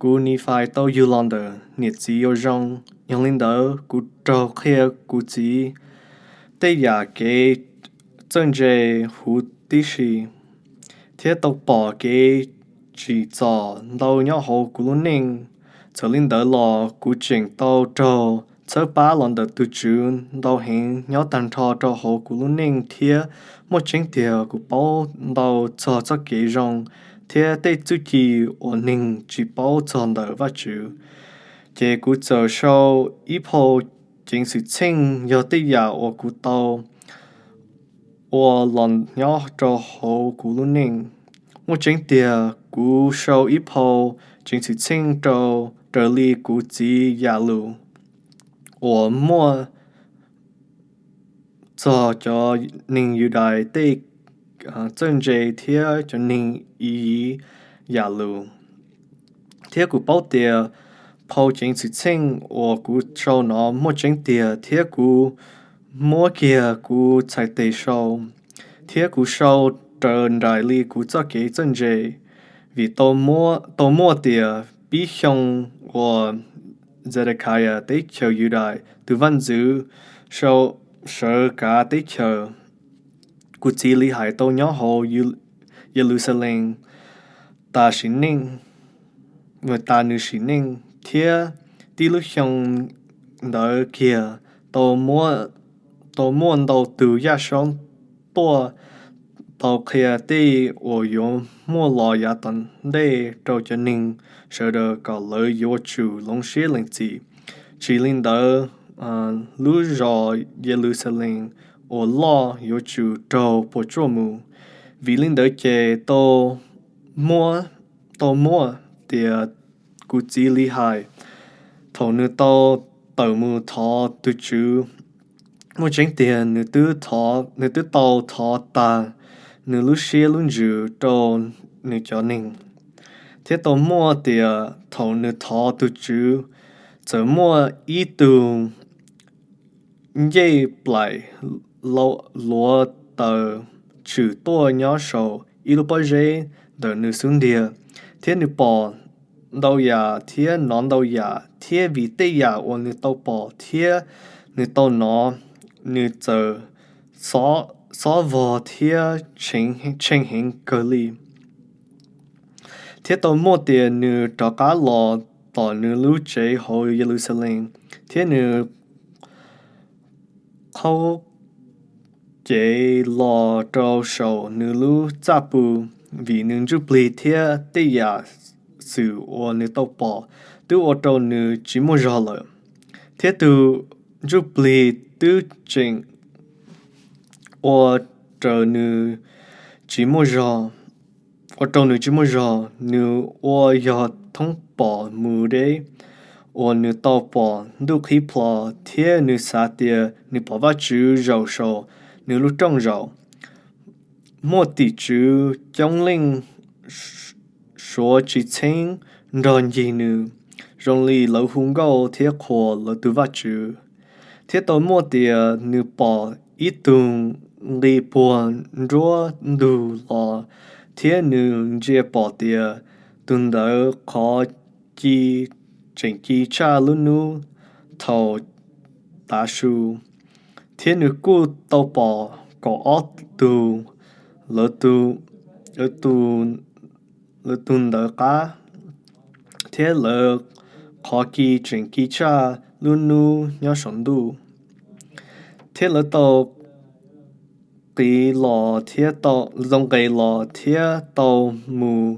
Kuv, Nifais, tau yug los ntawm niam txiv uas zoo, yog li ntawd kuv raug qhia kuv txiv tej yam kev txawj ntse huv tib si, thiab tau pom kev tsim txom ntau nyob hauv kuv lub neej. Txawm li ntawd los kuv tseem tau raug txhawb pab los ntawm tus Tswv ntau heev nyob tag nrho rau hauv kuv lub neej, thiab muaj tseeb tiag kuv paub ntau txog txoj kev zoo thiab tej txuj ci uas neeg tsis paub txog ntawm Vajtswv. Ces kuv txawm sau ib phau ceev xwm txheej, yog tej yam uas kuv tau ua los nyob rau hauv kuv lub neej. Muaj tseeb tiag, kuv sau ib phau ceev xwm txheej raws li kuv txiv yam lus uas muaj txog cov neeg Yudais tej txawj ntse thiab cov neeg Iyiv yam lus. Thiab kuv paub tias phau ceev xwm txheej uas kuv sau no muaj tseeb tiag, thiab kuv muab kiag kuv txhais tes sau, thiab kuv sau raws nraim li kuv txoj kev txawj ntse. Vim tau muaj tias pib xyoo uas Xedekayas teb chaws Yudais tus vaj ntxwv sawv kav teb chaws, kuv txiv Lihais tau nyob hauv Yeluxalees tas sim neej, tas nws sim neej, thiab tib lub xyoo ntawd kiag tau muaj ntau tus yaj saub tuaj tau qhia tej uas yuav muaj los yav tom ntej rau cov neeg sawv daws kom lawv yuav tsum hloov siab lees txim. Tsis li ntawd, lub zos Yeluxalees uas loj yuav tsum raug puas tsuaj mus. Vim li ntawd ces tau muaj tias kuv txiv Lihais, thaum nws tau tawm mus thov tus Tswv, muaj tseeb tiag nws twb tau thov tas nws lub siab lub ntsws rau nws cov neeg. Thiab tau muaj tias thaum nws thov tus Tswv, txawm muaj ib tug ncej plaim luav taws tshwm tuaj nyob saum ib lub pob zeb ntawm nws xub ntiag, thiab nws pom ntau yam thiab hnov ntau yam, thiab vim tej yam uas nws tau pom thiab nws tau hnov, nws txawm xob vog thiab tshee heev kawg li. Thiab tau muaj tias nws rov qab los tom nws lub tsev hauv Yeluxalees, thiab nws qhaub cev los rau saum nws lub txaj pw, vim nws ntsuj plig thiab tej yam xwm uas nws tau pom twb ua rau nws tsis muaj zog lawm, thiab tus ntsuj plig twb tseem ua rau nws tsis muaj zog, ua rau nws tsis muaj zog. Nws ua yog thoob pom mus deb uas nws tau pom ntuj qhib plho, thiab nws xav tias nws pom Vajtswv zaum saum nws lub rooj zaum. Muaj tim tswv coob leej suav tsis txheeb nrog ncig nws, zoo li lawv hu nkauj thiab qhuas lawv tus Vajtswv. Thiab tau muaj tias nws pom ib tug nqi puag nruab ntug los, thiab nws ntsia pom tias tus ntawd qhov ci tseem ci tshaj lub hnub thaum tav su. Thiab nws kuj tau pom kaum ob tug lawv tus ntawd qab, thiab lawv qhov ci tseem ci tshaj lub hnub nyob saum ntuj. Thiab lawv tau qiv los thiab tau nqes los thiab tau mus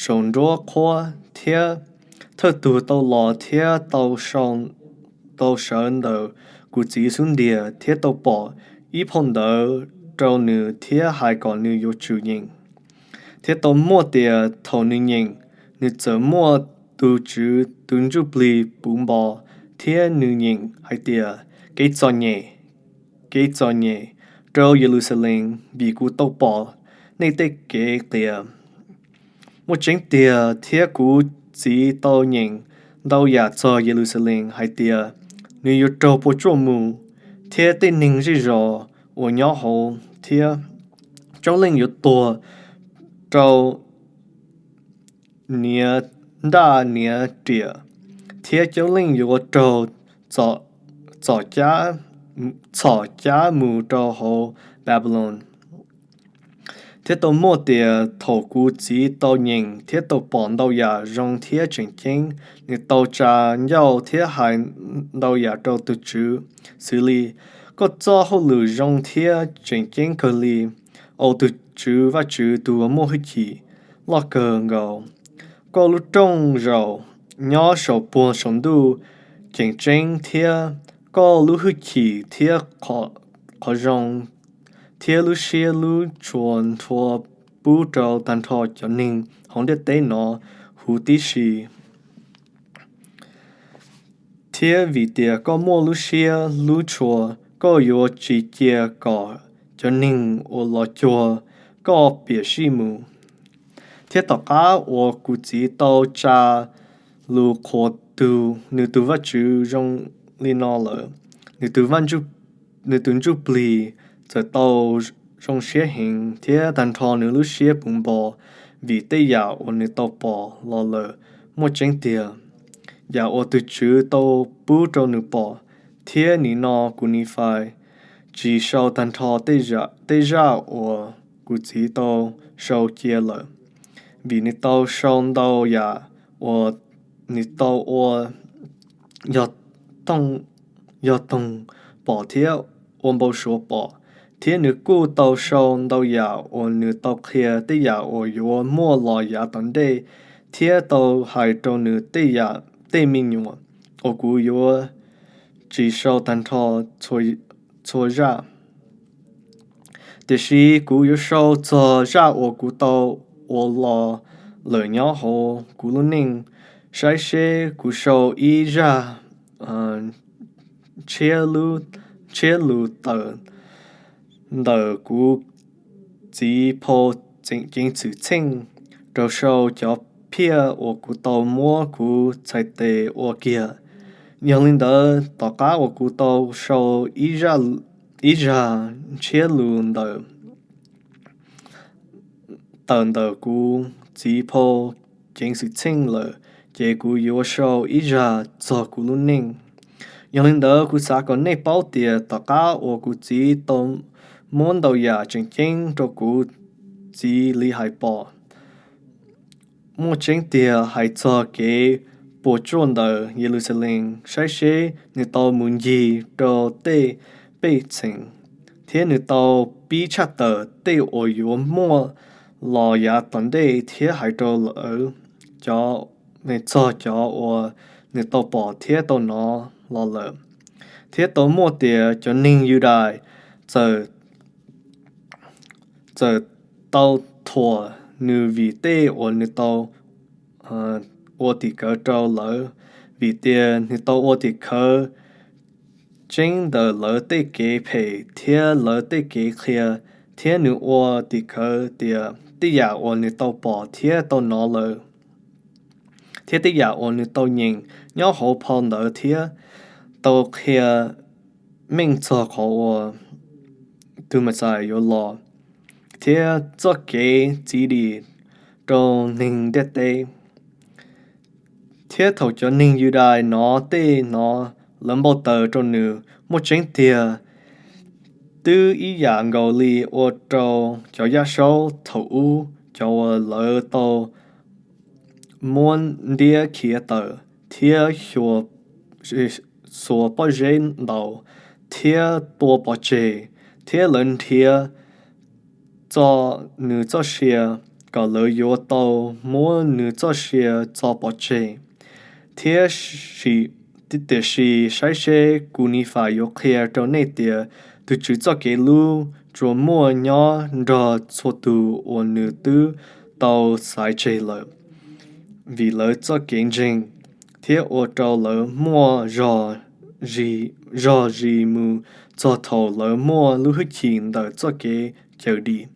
saum nruab qhuab, thiab thawj tug tau los thiab tau sawv ntawm kuv txiv xub ntiag, thiab tau pom ib phau ntawv rau nws thiab hais kom nws yuav tsum nyeem. Thiab tau muaj tias thaum nws nyeem, nws txawm muaj tus Tswv tus ntsuj plig puv npo, thiab nws nyeem hais tias, Kev txom nyem, kev txom nyem rau Yeluxalees, vim kuv tau pom nej tej kev qias. Muaj tseeb tiag, thiab kuv txiv tau nyeem ntau yam txog Yeluxalees hais tias, nws yuav raug puas tsuaj mus, thiab tej neeg zej zos uas nyob hauv thiab tsob leej yuav tuag rau niam nraj niam riam, thiab coob leej yuav raug txhom cab mus rau hauv Npab Loos. Thiab tau muaj tias thaum kuv txiv tau nyeem thiab tau pom ntau yam zoo thiab tseem ceeb, nws tau tsa ncauj thiab hais ntau yam rau tus Tswv, xws li: Koj txoj hauj lwm zoo thiab tseem ceeb kawg li, Au tus Tswv Vajtswv tus uas muaj hwj chim loj kawg nkaus! Koj lub rooj zaum nyob saum puag saum ntuj ceeb tseeb thiab, koj lub hwj chim thiab qhov zoo thiab lub siab lub tshua nrhua pub rau tag nrho cov neeg hauv ntiaj teb no huv tib si. Thiab vim tias koj muaj lub siab lub tshua, koj yuav tsis cia kom cov neeg uas los cuag koj piam sij mus. Thiab tom qab uas kuv txiv tau tsa lus qhuas nws tus Vajtswv zoo li no lawm, nws tus ntsuj plig txawm tau zoo siab heev, thiab tag nrho nws lub siab puv npo vim tej yam uas nws tau pom los lawm muaj tseeb tiag, yam uas tus Tswv tau pub rau nws pom. Thiab nim no kuv Nifais tsis sau tag nrho tej zaj uas kuv txiv tau sau cia lawm, vim nws tau sau ntau yam uas nws tau ua yog toog pom thiab ua npau suav pom, thiab nws kuj tau sau ntau yam uas nws tau qhia tej yam uas yuav muaj los yav tom ntej, thiab tau hais rau nws tej me nyuam, uas kuv yuav tsis sau tag nrho txhua zaj. Tiam sis kuv yuav sau txog zaj uas kuv tau ua los lawm nyob hauv kuv lub neej. Saib seb, kuv sau ib zaj tshiab lus tawm ntawm kuv txiv phau Ceev Xwm Txheej rau sau cov phiaj uas kuv tau muab kuv txhais tes ua kiag. Yog li ntawd, tom qab uas kuv tau sau ib zaj tshiab lus tawm ntawm kuv txiv phau Ceev Xwm Txheej lawm, ces kuv yuav sau ib zaj txog kuv lub neej. Yog li ntawd, kuv xav kom nej paub tias tom qab uas kuv txiv tau muab ntau yam tseem ceeb rau kuv txiv Lihais pom, muaj tseeb tiag hais txog kev puas tsuaj ntawm Yeluxalees. Saib seb, nws tau mus ncig rau tej pej xeem, thiab nws tau pib tshaj tawm tej uas yuav muaj los yav tom ntej thiab hais rau lawv cov, txog cov uas nws tau pom thiab tau hnov los lawm. Thiab tau muaj tias cov neeg Yudais txawm tau thuam nws vim tej uas nws tau ua tim khawv rau lawv, vim tias nws tau ua tim khawv tseeb ntawm lawv tej kev phem thiab lawv tej kev qhia, thiab nws ua tim khawv tias tej yam uas nws tau pom thiab tau hnov lawm, thiab tej yam uas nws tau nyeem nyob hauv phau ntawv thiab tau qhia meej txog qhov uas tus Mexiyas yuav los, thiab txoj kev txi dim rau neeg ntiaj teb. Thiab thaum cov neeg Yudais hnov tej no, lawv npau taws rau nws. Muaj tseeb tiag, twb ib yam nkaus li ua rau cov yaj saub thaum ub, cov uas lawv tau muab ntiab khiav tawm, thiab xuas pob zeb ntaus, thiab tua pov tseg, thiab lawv nrhiav txo nws txoj sia, kom lawv yuav tau muab nws txoj sia txo pov tseg. Thiab tiam sis saib seb, kuv Nifais yuav qhia rau nej tias tus Tswv txoj kev hlub tsuas muaj nyob nrog txhua tus uas nws twb tau xaiv tseg lawm, vim lawv txoj kev ntseeg, thiab ua rau lawv muaj zog zis mus txog thaum lawv muaj lub hwj chim ntawm txoj kev cawm dim.